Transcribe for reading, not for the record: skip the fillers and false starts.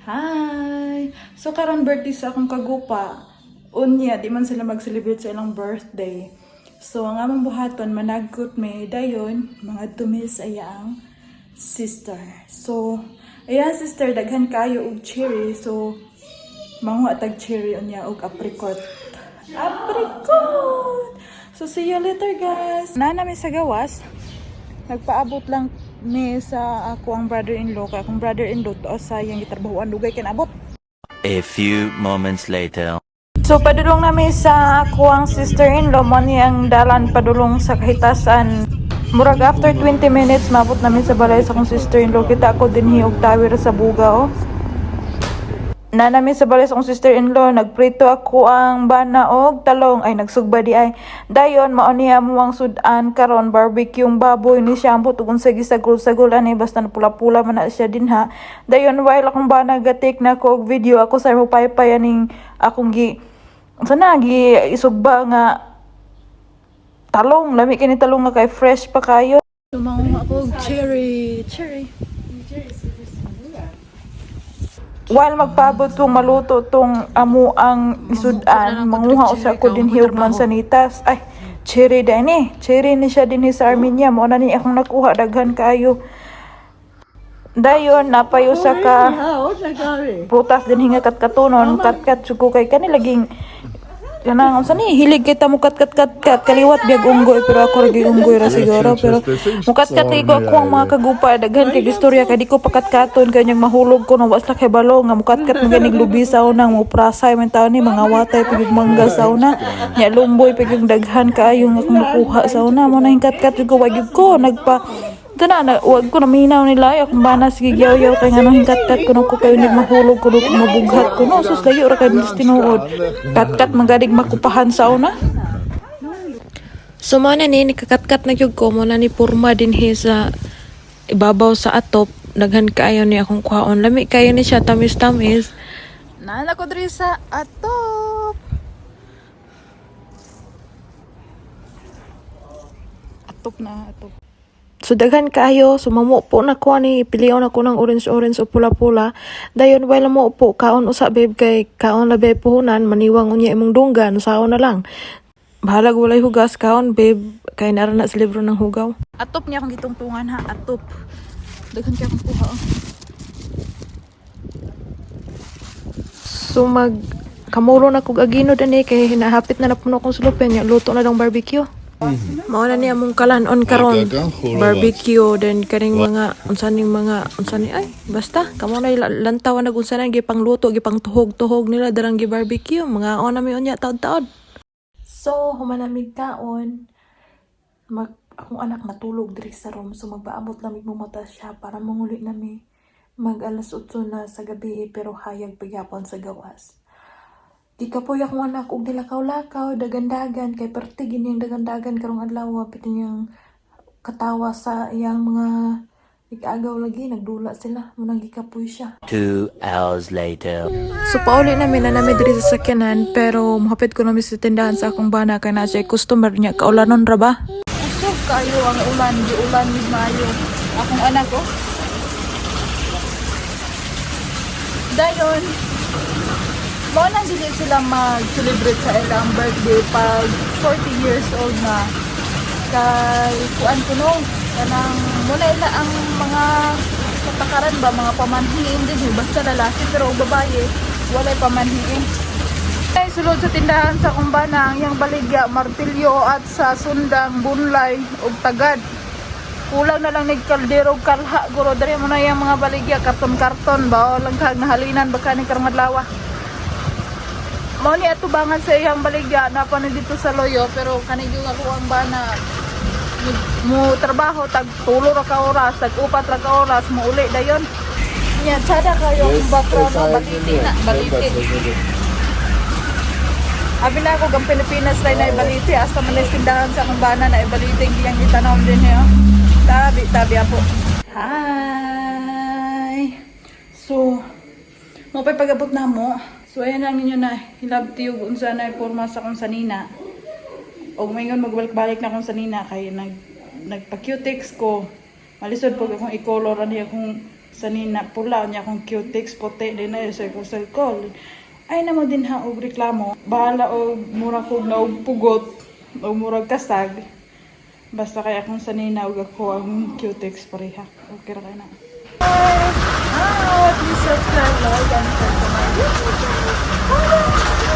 Hi! So karon birthday sa akong kagupa. Unya, di man sila mag-celebrate sa ilang birthday. So ang among buhaton, managkot may dayon, mga tumis ay ang sister. So, ayan sister, daghan kayo og cherry. So, manguha tag cherry unya og apricot. Apricot! So, see you later, guys! Na namin sa gawas, nagpaabot lang ni sa ako ang brother-in-law kay akong brother-in-law to sa iyang gitrabahoan, dugay kay naabot. A few moments later. So padulong nami sa ako ang sister-in-law mo ni ang dalan padulong sa kahitasan. Murag after 20 minutes maabot namin sa balay sa akong sister-in-law. Kita ko dinhi og tower sa buga, oh. Na namin sa balay sa akong sister-in-law, nagprito ako ang bana og talong, ay nagsugba di ay. Dayon mao niya mo ang sudan karon, barbecue baboy ni siya ambot ug unsa gisagol-sagol ani, basta pula-pula man na siya dinha. Dayon while akong bana gatik na ko og video, ako sa mo paypay aning akong gi unsa na gi isugba nga talong, lami kini talong nga kay fresh pa kayo. Tumango ako og cherry, cherry. While magpaabot tong maluto tong amo ang isudan, manguha usa ko din hiyog mansanitas. Ay, cherry din ni. Cherry ni siya dinhi sa Armenia. Mo na ni akong nakuha, daghan kaayo. Dayon napayo sa ka prutas din hinga katkatunon, katkat suko kay kani laging kanang unsa ni hilig kay ta mo kat kat kat kat kaliwat biag unggoy, pero ako ra gyud unggoy ra siguro, pero mukat-kat kay ko ako ang mga kagupa, daghan kay istorya kay di ko pakatkaton kay nyang mahulog ko no wa sila kay balo nga mukatkat mo ganig lubi sa una mo prasay man taon ni mga watay pigig mangga sa una nya lumboy pigig daghan kaayo nga akong nakuha sa una mo na hingkat-kat jud ko wa gyud ko nagpa ito na, na wag ko naminaw nila. Ay, akong bana, sige, yaw-yaw kay nga nung hingkat-kat ko nung ko kayo mahulog ko nung mabughat ko no. Sus, layo ra kayo tinuod. Kat-kat magadig makupahan sa una. So mo na ni nikakatkat na gyud ko, mo na ni purma dinhi sa ibabaw sa atop. Daghan kaayo ni akong kuhaon. Lami kayo ni siya, tamis-tamis. Nana ko diri sa atop. Atop na, atop. So daghan kaayo, so mamupo na ko ani, pilion ako ng orange orange o pula-pula. Dayon while mo upo, kaon usa babe kay kaon la babe puhunan, maniwang unya imong dunggan, usaon na lang. Bahalag walay hugas, kaon babe, kay nara na sa libro ng hugaw. Atop niya akong gitungtungan ha, atop. Daghan kay akong kuha, oh. So mag kamulo na kog agino dani kay hinahapit na napuno akong sulupin nya luto na dong barbecue. Mao na ni among kalan-on karon. Barbecue then kaning mga unsa ning mga unsa ni, ay basta kamo na lantaw nag unsa na gipangluto, gipangtuhog-tuhog nila darang gi barbecue, mga on na mi unya taod-taod. So human na mig kaon, mag akong anak natulog diri sa room, so magpaabot lamig mo mata siya para manguli nami. Mag alas 8 na sa gabi eh, pero hayag pagyapon sa gawas. Di kapoy akong anak og nilakaw-lakaw, dagandagan, kay perti gini ang dagandagan karong adlaw, pitin niyang katawa sa iyang mga ig-agaw lagi, nagdula sila, munang gikapoy siya. 2 hours later. So pauli namin na namin diri sa sakyanan, pero mohapit ko namin sa tindahan sa akong bana kay na siya customer niya, kaulanon ra ba? Usog kayo ang ulan, di ulan gid maayo. Akong anak ko. Dayon, mao nang dili sila mag-celebrate sa ilang birthday pag 40 years old na. Kay kuan ko no, kanang muna ila ang mga patakaran ba, mga pamanhiin din eh. Basta lalaki, pero og babae, walay pamanhiin. Ay, sulod sa tindahan sa kumbana ang iyang baligya, martilyo at sa sundang bunlay ug tagad. Kulang na lang nig kaldero ug kalha guro diri mo na iyang mga baligya, karton-karton ba o lang kag nahalinan baka ni karong adlaw. Mao ni atubangan sa iyang baligya na pa dito sa loyo, pero kani gyud ako ang bana mo trabaho tag 3 ra ka oras, tag 4 ra ka oras, mo uli dayon. Nya tsada kayo ang background no, baliti na, baliti. Abi na ako gang Pilipinas na naibaliti hasta man tindahan sa akong bana na ibaliti giyang gitanom din niyo. Tabi tabi apo. Hi. So, mo pa'y pag-abot na mo. So ayan lang ninyo na hilabti ug unsa na porma sa akong sanina. Og maingon magbalik-balik na akong sanina kay nagpa-cutex ko. Malisod pag akong i-color ani akong Sanina pula niya, akong cutex puti din na circle circle. Ay na mo din ha og reklamo. Bahala og mura kog na og pugot o murag kasag. Basta kay akong sanina ug ako ang cutex pareha. Okay ra kay na. Ah, please subscribe, like, and share to my YouTube channel. Bye!